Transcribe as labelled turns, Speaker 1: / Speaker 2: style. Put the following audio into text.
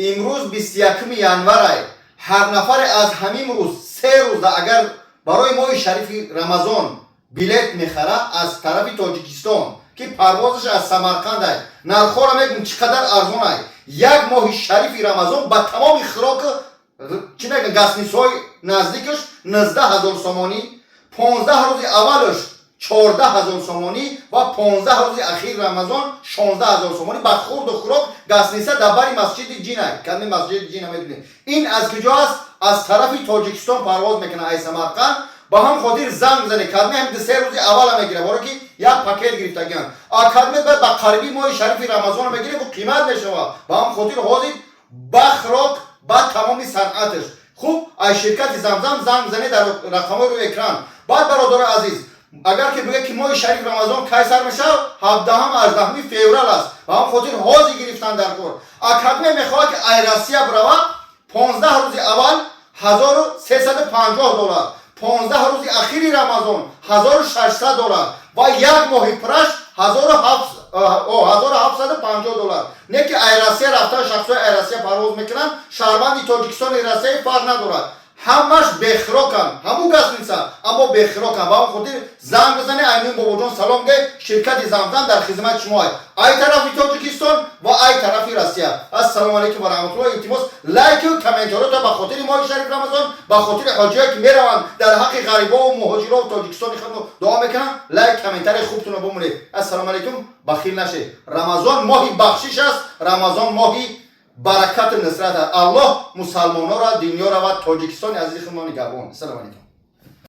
Speaker 1: Имрӯз 21-уми январай. Ҳар нафаре аз ҳамин рӯз 3 рӯза агар барои моҳи шарифи Рамазон билет мехара аз тарафи Тоҷикистон, ки парвозаш аз Самарқандай, нархҳоро мегӯм, чӣ қадар арзонай. Як моҳи шарифи Рамазон ба тамоми хӯроку, чӣ мегӯям, гостиницаҳои наздикаш 19 000 сомонӣ, 15 рӯзи аввалаш 14 000 сомонӣ ва 15 рӯзи ахири Рамазон 16 000 сомонӣ ба хурду хӯрок. Гостиница дар бари масҷиди Ҷина, кадми масҷиди Ҷина медонед. Ин аз куҷо аст? Аз тарафи Тоҷикистон парвоз мекунад, ай Самарқанд. Ба ҳам хотир занг бизанед. Кадми ҳам 2-3 рӯзи аввала мегирад, боро ки як пакет гирифтагианд. А кадме ба қариби моҳи шарифи Рамазонро мегиред, бу қимат мешавад. Ба ҳам хотир ҳозир ба хӯрок, ба тамоми санъаташ хуб аз ширкати Замзам занг бизанед дар рақамҳои рӯи экран. Баъд, бародари азиз, агар ки бигӯяд, ки моҳи шариф Рамазон кай сар мешавад, 17-ҳам, 18-уми феврал аст. Ба ҳам хотир ҳозир гирифтан дар кор. А кадме мехоҳад, ки ай Россия бирава, 15 рӯзи аввал 1350 доллар, 15 рӯзи ахири Рамазон 1600 доллар ва як моҳи пураш 1750 доллар. Не ки ай Россия рафтан, шахсҳои ай Россия парвоз мекунанд, шаҳрванди Тоҷикистони Россия фарқ надорад, ҳамаш бехӯроканд, ҳамун гостиница, аммо бехӯроканд. Ба ҳам хотир занг бизане, айнуи бобоҷон салом ге. Ширкати Замзам дар хизмати шумо ай тарафи Тоҷикистон ва ай тарафи Россия. Ассалому алайкум ва раҳматуллоҳ. Илтимос, лайку комментариёто ба хотири моҳи шариф Рамазон, ба хотири ҳоҷие, ки мераванд, дар ҳаққи ғарибову муҳоҷирову Тоҷикистони худ дуо мекунанд, лайк, комментарии хубтонро бимонед. Ассалому алайкум. Бахил нашед, Рамазон моҳи бахшиш аст, Рамазон моҳи баракату нусрат аст. Аллоҳ мусалмононро, дунёро ва Тоҷикистони азизи худмо нигаҳбон. Ассалому алайкум.